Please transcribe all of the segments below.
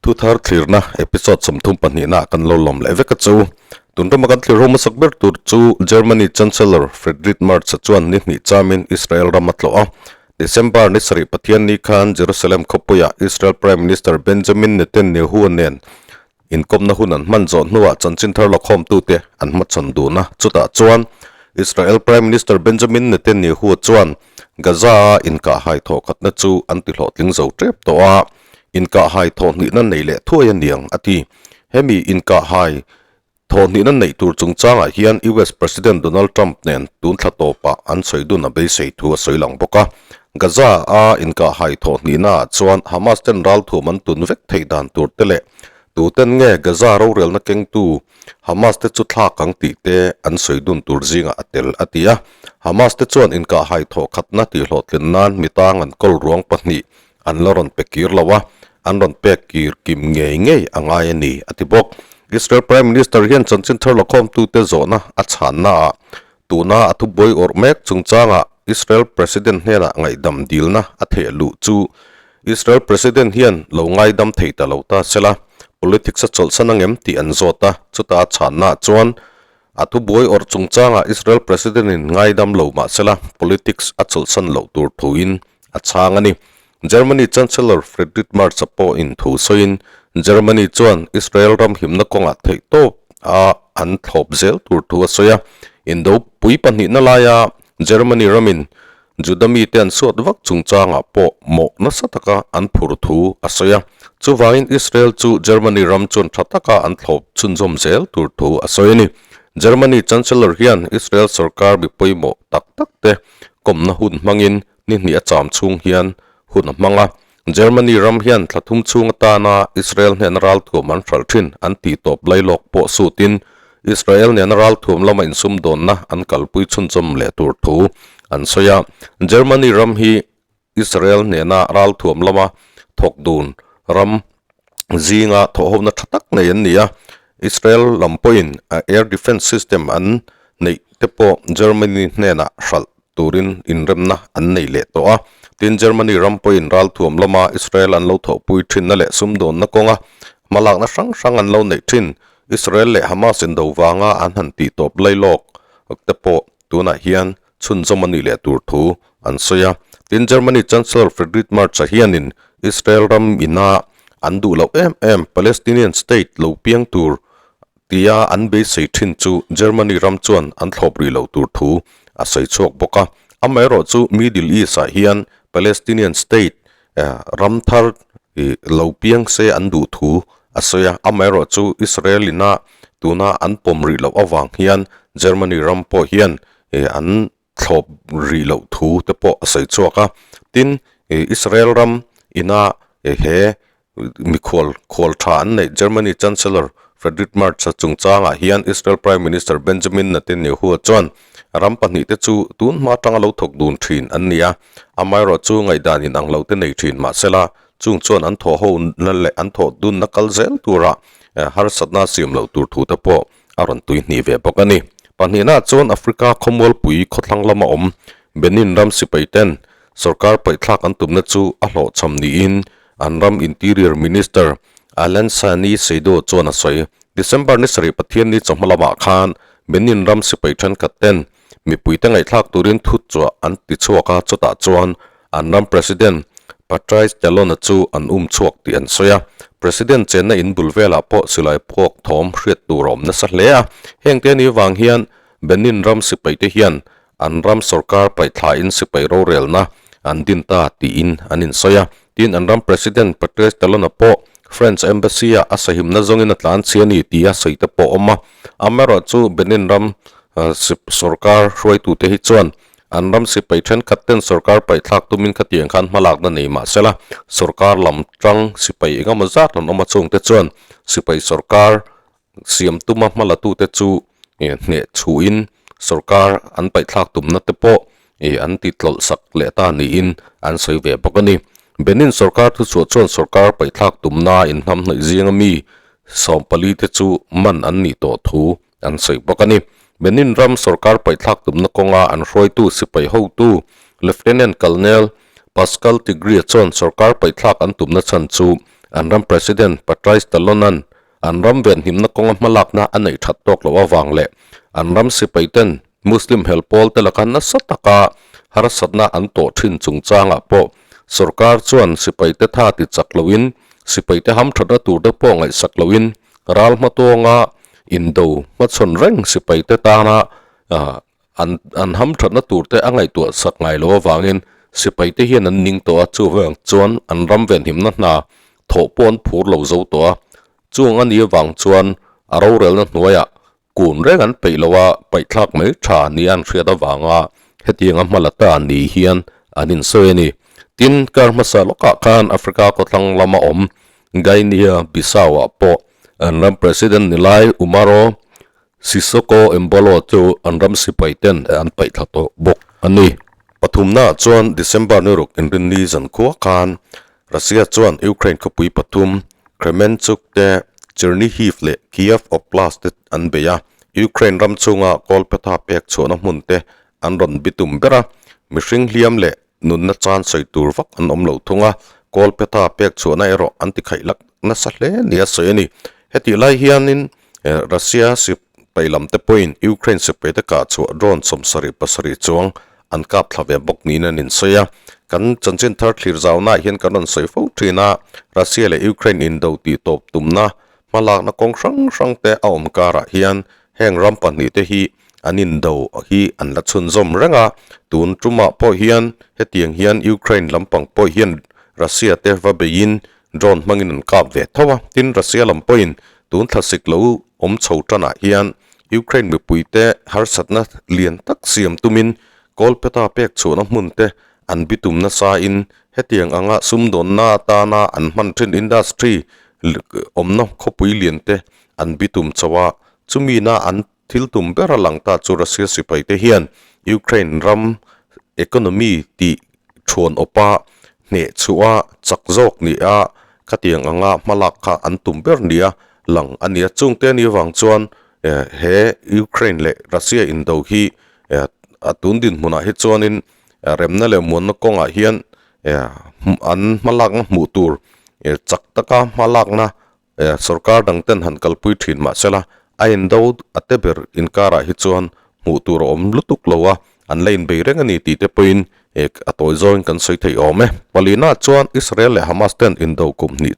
Thuthar thlirna episode 32 na kan lo lawm leh vek a chu. Tun rama kan thlir ho hmasak ber tur chu Germany Chancellor Friedrich Merz chuan ni hnih chamin Israel ram a tlawh a. December ni sarih Pathianni khan Jerusalem khawpuiah Israel Prime Minister Benjamin Netanyahu nen inkawmna hun an hman zawh hnuah chanchin thar lakhawmtute an hmachhawn dun a. Chutah chuan Israel Prime Minister Benjamin Netanyahu chuan Gaza-a inkahhai thawhkhatna chu an tihlawhtling zo tep tawh a, inkahhai thawhhnihna nei leh thuai a niang a ti. Hemi inkahhai thawhhnihna neih tur chungchangah hian US President Donald Trump nen tun thla tawpah an sawi dun a beisei thu a sawi lang bawk a. Gaza-a inkahhai thawhhnihnaah chuan Hamas ten ralthuam an tun vek theih dan tur te leh tuten nge Gaza rorelna kengtu Hamas te chu thlak ang tih te an sawi dun tur zingah a tel a ti a. Hamas te chuan inkahhai thawhkhatna tihhlawhtlin nan mitang an kawl ruang pahnih an la rawn pe kir lo a, an rawn pek kir kim ngei ngei a ngai a ni, a ti bawk. Israel Prime Minister hian chanchin thar lakhawmtute zawhna a chhannaah tuna a thubuai awrh mek chungchangah Israel President hnenah ngaihdam dilna a theh luh chu Israel President hian lo ngaidam thei ta lo ta sela, politics a chawlhsan angem tih an zawt a, chuta a chhannaah chuan a thubuai awrh chungchangah Israel President-in ngaidam lo mahsela politics a chawlhsan loh tur thuin a chhang a ni. Germany Chancellor Friedrich Merz-a pawhin thu sawiin Germany chuan Israel ram himna kawngah theihtawp a an thlawp zel tur thu a sawi a. Indopui pahnihna laia Germany ramin Juda mite an suat vak chungchangah pawh mawh nasa taka an phur thu a sawi a. Chuvangin Israel chu Germany ram chuan tha taka an thlawp chhunzawm zel tur thu a sawi a ni. Germany Chancellor hian Israel sorkar mi pawimawh tak tak te kawmna hun hmangin Ni hnih a cham chhung hian hun a hmang a, Germany ram hian thla thum chhung atana Israel hnena ralthuam an hralh thin an tih tawp lailawk pawh sutin Israel nena ralthuam lama insumdawnna an kalpui chhunchawm leh tur thu an sawi a. Germany ram hi Israel nena ralthuam lama thawk dun ram zinga thawhhona tha tak nei an ni a, Israel lam pawhin air defence system an neih te pawh Germany hnenah hralh turin inremna an nei leh tawh a. Tin, Germany ram pawhin ralthuam lama Israel an lo thawhpui thinna leh sumdawnna kawnga hmalakna hrang hrang an lo neih thin. Israel leh Hamas indo vanga an han tih tawp lailawk te pawh tunah hian chhunzawm a nih leh tur thu an sawi a. Tin, Germany Chancellor Friedrich Merz-a hianin Israel ram ina an duh loh em em Palestinian state lo piang tur tia an beisei thin chu Germany ram chuan an thlawp rih loh tur thu a sawi chhuak bawk a. Amaherawh chu Middle East-ah hian Palestinian state ram thar lo piang se an duh thu a sawi a. Amaherawh chu Israel ina tuna an pawm rih loh avang hian Germany ram pawh hian an thlawp rih loh thu te pawh a sawi chhuak a. Tin, Israel ram ina he mikhual khual tha an neih Germany Chancellor Friedrich Merz-a chungchangah hian Israel Prime Minister Benjamin Netanyahu-a chuan ram pahnih te chu tun hma atanga lo thawk dun thin an ni a, amaherawh chu ngaihdan inang lo te nei thin mahsela chung chuan an thawh ho na leh an thawh dunna kal zel tura harsatna siam loh tur thu te pawh a rawn tui hnih ve bawk a ni. Pahnihna chuan Africa khawmualpui khawthlang lama awm Benin ram sipai ten sorkar paihthlak an tumna chu a hlawhchham niin an ram Interior Minister Alain Sani Seydou chuan a sawi. December ni sarih Pathianni chawhma lamah khan Benin ram sipai thenkhat ten mipuite ngaihthlak turin thu chuah an ti chhuak a, chutah chuan an ram President Patrice Talon-a chu an um chhuak tih an sawi a. President chenna in bul velah pawh silai puak thawm hriat tur a awm nasa hle a. Hengte ni vang hian Benin ram sipaite hian an ram sorkar paihthlain sipai rorelna an din ta tiin an insawi a. Tin, an ram President Patrice Talon-a pawh French Embassy-ah a sahimna zawngin a tlan chhi a ni tia sawi te pawh a awm a. Amaherawhchu Benin ram sorkar hruaitute hi chuan an ram sipai thenkhat ten sorkar paihthlak tumin khatiang khan hmalakna nei mah sela, sorkar lam tang sipai engemaw zat an awm a chungte chuan sipai sorkar siam tuma hmalatute chu hneh chhuhin sorkar an paihthlak tumna te pawh an ti tlawlh sak leh ta niin an sawi ve bawk a ni. Benin sorkar thuchhuah chuan sorkar paihthlak tumna inhnamhnawih zinga mi 14 te chu man an nih tawh thu an sawi bawk a ni. Benin ram sorkar paihthlak tumna kawnga an hruaitu sipai hotu Lieutenant Colonel Pascal Tigria chuan sorkar paihthlak an tumna chhan chu An ram President Patrice Talon-a'n an ram venhimna kawnga hmalakna a neih that tawk loh avang leh an ram sipaiten Muslim hel pawl te laka nasa taka harsatna an tawh thin chungchangah pawh sorkar chuan sipaite tha ti chak loin sipaite hamthatna tur te pawh ngaihsak loin ral hmatawnga indo hmachhawn reng sipaite tana An an hamthatna turte a ngaihtuah sak ngai lo avangin sipaite hian an ning tawh a, chuvang chuan an ram venhimna hna thawh pawh an phur lo zo tawh a. Chung a ni avang chuan a rorelna hnuaiah kun reng an peih lo a, paihthlak mai tha nia an hriat avanga hetianga hma la ta ni hian an insawi a ni. Tin, kar hmasa lawkah khan Africa khawthlang lama awm Guinea Bissau-ah pawh an ram President ni lai Umaro Sisoko Embolo chu an ram sipai ten an paih thla tawh bawk a ni. Pathumnaah chuan December ni ruk inrinni zankhua khan Russia chuan Ukraine khawpui pathum Kremenchuk te, Chernihiv leh Kiev Oblast te an bei a, Ukraine ram chhunga kawlphetha pek chhuahna hmun te an rawn bitum ber a, mihring hliam leh nunna chan sawi tur vak an awm lo thung a, kawlphetha pek chhuahna erawh an ti khaih lak nasa hle nia sawi a ni. Hetih lai hianin Russia sipai lam te pawhin Ukraine sipai te kah chhuah drone 77 chuang an kap thla ve bawk niin an insawi a. Kan chanchin thar thlir zaunaah hian kan rawn sawi fo thin a, Russia leh Ukraine indo tih tawp tumna hmalakna kawng hrang hrang te a awm karah hian heng ram pahnihte hi an indo hi an la chhunzawm reng a, tun tumah pawh hian hetiang hian Ukraine lampang pawh hian Russia te va beiin drone hmangin an kap ve tho a, tin Russia lam pawhin tun thlasik lo awm chho tanah hian Ukraine mipuite harsatna lian tak siam tumin Kawlpeta pek chhuahna hmun te an bitum nasain hetiang anga sumdawnna atana an hman thin industry awmna khawpui lian te an bitum chho a, chumina an thil tum ber a lang ta chu Russia sipai te hian Ukraine ram economy tih thuan awpa hneh chhuah a chak zawk ni a, khatiang anga hmalak kha an tum ber nia lang a ni a, chungte ni avang chuan he Ukraine leh Russia indo hi a tun dinhmunah hi chuanin remna leh muanna kawngah hian an hmalakna hmuh tur chak taka hmalakna sorkar dang ten han kalpui thin mahsela a indo a te ber inkarah hi chuan hmuh tur a awm lutuk lo a, an la inbei reng a ni tih te pawhin a tawi zawngin kan sawi thei awm e. Palina chuan Israel leh Hamas ten indo kum hnih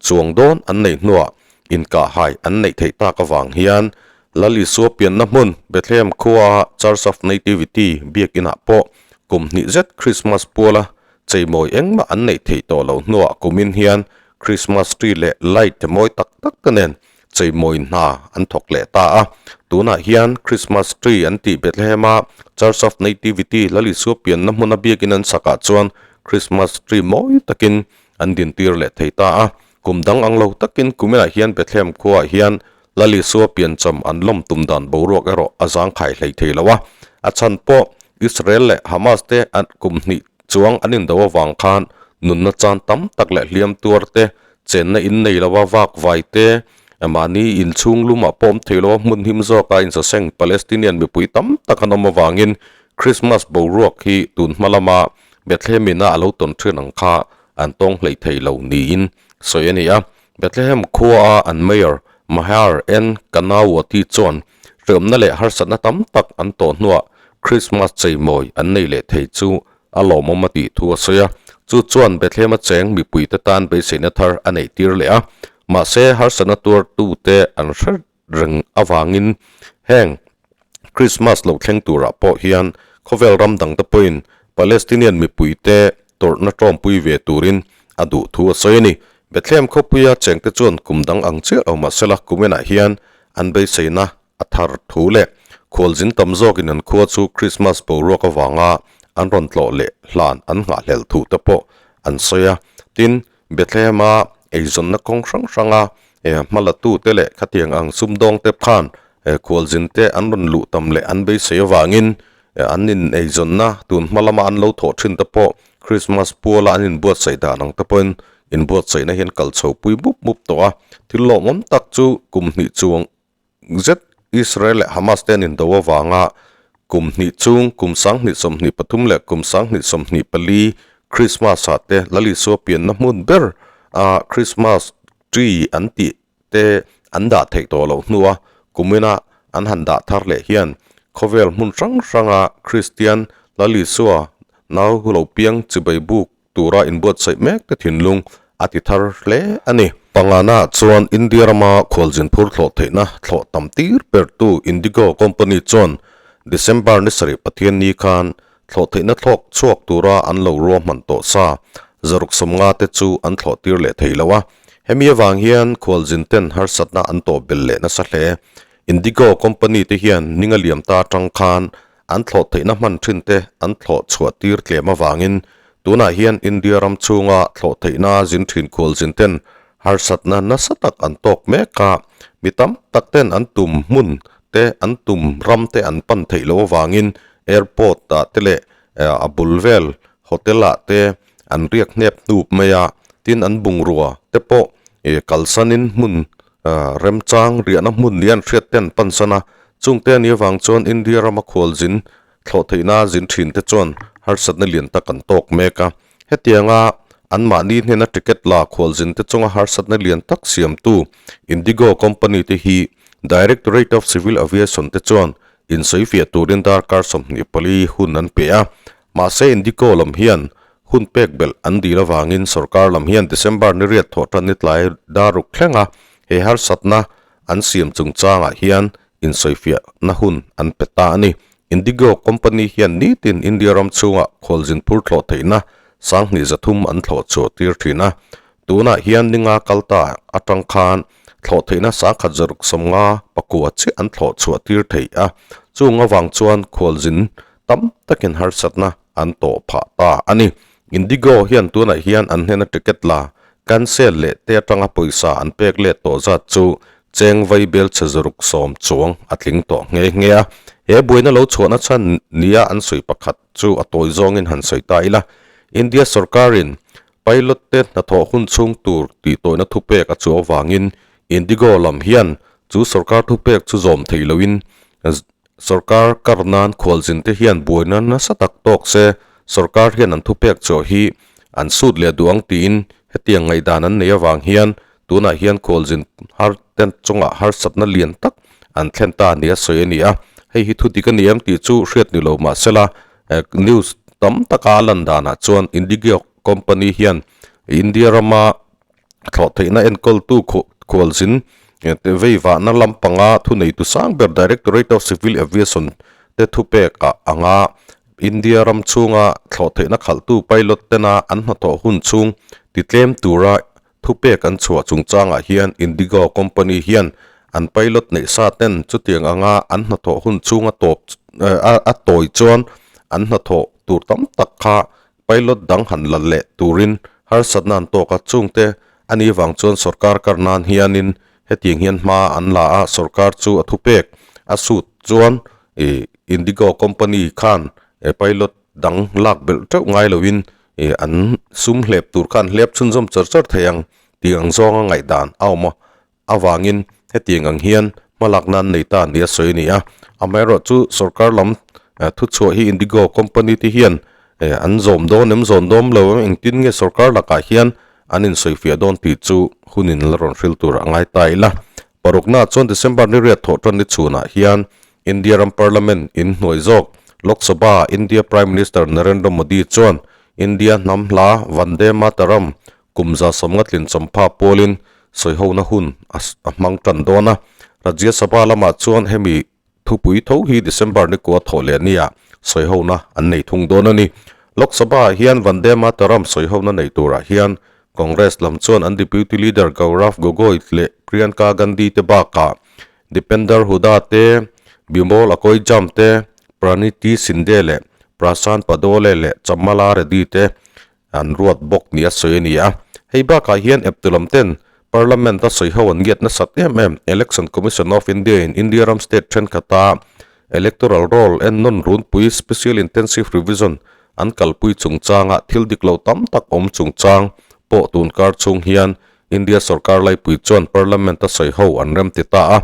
chuang dawn an neih hnuah inkahhai an neih theih tak avang hian Lal Isua pianna hmun Bethlehem khua Church of Nativity biakinah pawh kum hnih zet Krismas puala cheimawi engmah an neih theih tawh loh hnuah kumin hian Krismas tree leh light te mawi tak tak te nen cheimawi hna an thawk leh ta a. Tunah hian Krismas tree an tih Bethlehem-a Church of Nativity Lal Isua pianna hmuna biakin an sakah chuan Krismas tree mawi takin an dintir leh thei ta a. Kum dang ang lo takin kuminah hian Bethlehem khuaah hian Lal Isua piancham an lawm tum dan boruak erawh a zangkhai hlei thei lo a. A chhan pawh Israel leh Hamas te an kum hnih chuang an indo avang khan nunna chan tam tak leh hliam tuar te, chenna in nei lova vak vai te, mahni inchhung lumah pawh awm thei lova hmun him zawka insaseng Palestinian mipui tam tak an awm avangin Christmas boruak hi tun hma lama Bethlehem ina a lo tawn thin ang kha an tawng hlei thei lo niin sawi a ni a. Bethlehem khuaa an Mayor Maher N. Kanawati chuan hreawmna leh harsatna tam tak an tawh hnuah Krismas cheimawi an nei leh thei chu a lawmawm a tih thu a sawi a. Chu chuan Bethlehem-a cheng mipuite tan beiseina thar a neih tir leh a. Mahse, harsatna tuartute an hre reng avangin heng Krismas lo thleng turah pawh hian khawvel ram dangte pawhin Palestinian mipuite tawrhna tawmpui ve turin a duh thu a sawi a ni. Bethlehem khawpuia chengte chuan kum dang ang chiah lo mahsela kumenah hian an beiseina a thar thu leh khualzin tam zawkin an khua chu Krismas boruak avanga an rawn tlawh leh hlan an nghahhlelh thu te pawh an sawi a. Tin, Bethlehem-a eizawnna kawng hrang hranga hmalatute leh khatiang ang sumdawngte khan khualzinte an rawn luh tam leh an beisei avangin an in eizawnna tun hma lama an lo thawh thin te pawh Christmas puala an inbuatsaih dan ang te pawhin inbuatsaihna hian kal chho pui mup mup tawh a. Thil lawmawm tak chu kum hnih chuang zet Israel leh Hamas te an indo avanga kum hnih chung kum 2023 leh kum 2024 Christmas ah te Lal Isua pianna hmun ber ah Christmas tree an tih te an dah theih tawh loh hnua kumina an han dah thar leh hian khawvel hmun hrang hranga Kristian Lal Isua nau lo piang chibai buk tura inbuatsaih mek te thinlung a ti thar hle a ni. Pangana chuan India rama khualzin phur thlawh theihna thlawh tam tir pertu Indigo company chuan December ni sarih Pathianni khan Thlawh theihna thlawk chhuak tura an lo ruahman tawh sa zaruk sawmnga te chu an thlawh tir leh thei lo a. Hemi avang hian khualzin ten harsatna an tawh belh leh nasa hle. Indigo company te hian ninga liam ta atang khan an thlawh theihna hman thin te an thlawh chhuah tir tlem avangin tunah hian India ram chhunga thlawh theihna zin thin khualzin ten harsatna nasa tak an tawk mek a. Mi tam tak ten an tum hmun te an tum ram te an pan theih loh avangin Airport ah te leh a bul vel hotel ah te an riak hnep hnup mai a, tin an bungrua te pawh ih kalsanin hmun remchang riahna hmun nia an hriat te an pan san a, chungte a nih avang chuan India rama khualzin thlawh theihna zin thin te chuan harsatna lian tak an tawk mek a, hetianga anmahni hnena ticket la khualzin te chunga harsatna lian tak siamtu Indigo company te hi Directorate of Civil Aviation te chuan Insawifiah turin darkar 24 hun an pe a, mahse Indigo lam hian hun pek belh an dil avangin sorkar lam hian December ni riat thawh tan ni tlai daruk thlenga he harsatna an siam chungchangah hian insawifiahna hun an pe ta a ni. Indigo company hian nitin India ram chhungah khualzin phur thlawh theihna 2300 an thlawh chhuah tir thin a, Tunah hian ninga kal ta atang khan thlawh theihna 1659 chiah an thlawh chhuah tir thei a, chung avang chuan khualzin tam takin harsatna an tawh phah ta a ni. Indigo hian tunah hian an hnena ticket la cancel leh te atanga pawisa an pek let tawh zat chu cheng vai bel chhe zaruk sawm chuang a tling tawh nghe nghe a. He buaina lo chhuahna chhan nia an sawi pakhat chu a tawi zawngin han sawi ta ila, India sorkarin Pilot te hnathawh hun chhung tur tih tawihna thupek a chu avangin Indigo lam hian chu sorkar thupek chu zawm thei loin sorkar kar nan khualzin te hian buaina nasa tak tawk se sorkar hian an thupek chawh hi an sut leh duh ang tiin hetiang ngaihdan an nei avang hian tunah hian khualzin har te chungah harsatna lian tak an thlen ta nia sawi a ni a. Hei hi thu dik a ni em tih chu hriat ni lo mahsela news tam taka a lan danah chuan Indigo company hian India rama thlawh theihna enkawltu khualzin vei vahna lampanga thuneitu sang ber Directorate of Civil Aviation te thupek ah anga India ram chhunga thlawh theihna khalhtu pilot tena an hnathawh hun chhung titlem tura Thupek an chhuah chungchangah hian Indigo company hian an pilot neih sa ten chutiang anga an hnathawh hun chhung a tawp a tawi chuan an hnathawh tur tam tak kha pilot dang han la leh turin harsatna an tawk a, chungte a nih vang chuan sorkar kar nan hianin hetiang hian hma an la a, sorkar chu a thupek a sut chuan Indigo company khan pilot dang lak belh teuh ngai loin Ih an sum hlep tur kha an hlep chhunzawm char char thei ang tih ang zawnga ngaihdan a awm a, avangin hetiang ang hian hmalakna an nei ta nia sawi a ni a. Amaherawhchu sorkar lam thuchhuah hi Indigo company te hian an zawm dawn em zawn dawm lo em engtin nge sorkar lakah hian an insawifiah dawn tih chu hunin la rawn hril tur a ngai ta ila. Parukna chuan December ni riat thawh tan ni chhunah hian India ram Parliament in hnuai zawk Lok Sabha India Prime Minister Narendra Modi chuan India hnam hla Vande Mataram kum za sawmnga tlin chawmpha pualin sawihona hun a hmang tan dawn a. Rajya Sabha lamah chuan hemi Thupui tho hi December ni kua thawh leh nia sawihona an nei thung dawn a ni. Lok Sabha ah hian Vande Mataram sawihona nei turah hian Congress lam chuan an Deputy Leader Gaurav Gogoi leh Priyanka Gandhi te bakah Dipender Hooda te, Bimol Akoijam te, Praniti Shinde leh Prashant Padole leh Chamala Reddy te an ruat bawk nia sawi a ni a. Hei bakah hian eptu lam ten Parliament a sawi ho an ngiat nasat em em. Election Commission of India in India ram state thenkhat-a Electoral Roll en nawn runpui Special Intensive Revision an kalpui chungchanga thil dik lo tam tak awm chungchang pawh tunkar chhung hian India sorkar laipui chuan Parliament a sawi ho an rem ti ta a.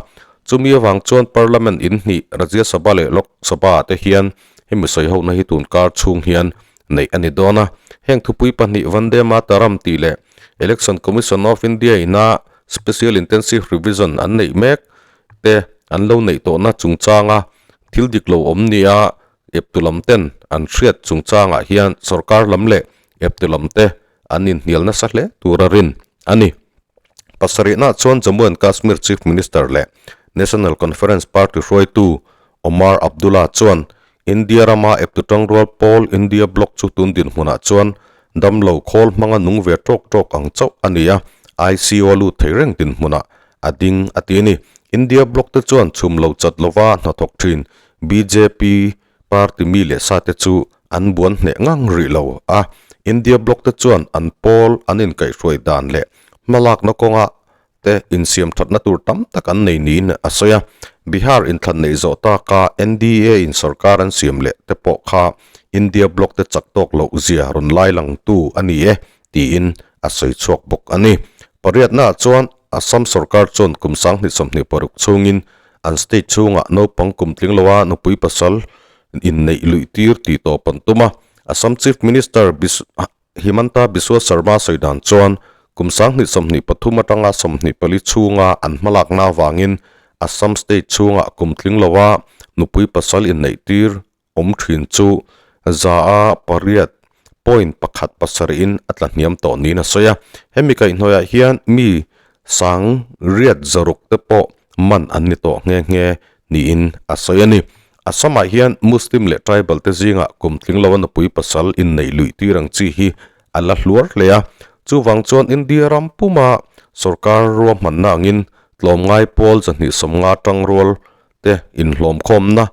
Chumi avang chuan Parliament in hnih Rajya Sabha leh Lok Sabha te hian hemi sawi hona hi tunkar chhung hian neih a ni dawn a. Heng thupui pahnih Vande Mataram tih leh Election Commission of India ina Special Intensive Revision an neih mek te an lo neih tawhna chungchanga thil dik lo awm nia eptu lam ten an hriat chungchangah hian sorkar lam leh eptu lam te an inhnial nasa hle tur a rin a ni. Pasarihna chuan Jammu and Kashmir Chief Minister leh National Conference Party hruaitu Omar Abdullah chuan India rama eptu tangrual pawl India Bloc chu tun dinhmunah chuan damlo khawl hmanga nung ve tawk tawk ang chauh a ni a, ICO lut thei reng dinhmunah a ding a ti a ni. India Bloc te chuan chhum lo chat lova hnathawk thin bjp party mi leh sa te chu an buan hneh ngang rih lo a, India Bloc te chuan an pawl an inkaihhruai dan leh hmalakna kawnga te insiam thatna tur tam tak an nei niin a sawi a. Bihar inthlan neih zawh taka NDA in sorkar an siam leh te pawh kha India Bloc te chak tawk loh zia rawn lai langtu a ni e tiin a sawi chhuak bawk a ni. Pariatnaah chuan Assam sorkar chuan kum 2026 chhungin an state chhungah naupang kum tling loa nupui pasal inneih luih tir tih tawp an tum a. Assam Chief Minister Himanta Biswa Sarma sawi dan chuan kum 2023 atanga 24 chhunga an hmalakna avangin Assam state chhungah kum tling loa nupui pasal inneih tir awm thin chu za a pariat point pakhat pasarihin a tla hniam tawh niin a sawi a. Hemi kaihhnawihah hian mi sang riat zaruk te pawh man an ni tawh nghe nghe niin a sawi a ni. Assam-ah hian Muslim leh tribal te zingah kum tling loa nupui pasal inneih luih tir ang chi hi a la hluar hle a. Chuvang chuan India ram puma sorkar ruahmanna angin tlawmngai pawl 250 tangrual te inhlawmkhawmna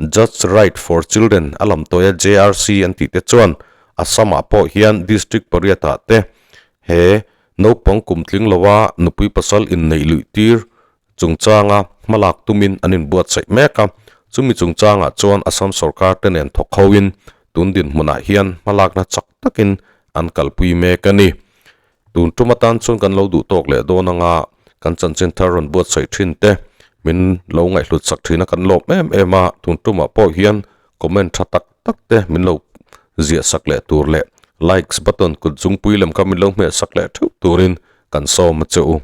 Judge Right for Children a lam tawia JRC an tih te chuan Assam-ah pawh hian district pariatah te he naupang kum tling loa nupui pasal inneih luih tir chungchanga hmalak tumin an inbuatsaih mek a. Chumi chungchangah chuan Assam sorkar te nen thawk hoin tun dinhmunah hian hmalakna chak takin an kalpui mek a ni. Tun tum atan chuan kan lo duh tawk leh dawn anga kan chanchin thar rawn buatsaih thin te min lo ngaihhlut sak thin a kan lawm em em a, tun tumah pawh hian comment tha tak tak te min lo ziah sak leh tur leh likes button kut zungpui lem kha min lo hmeh sak leh theuh turin kan sawm a che u.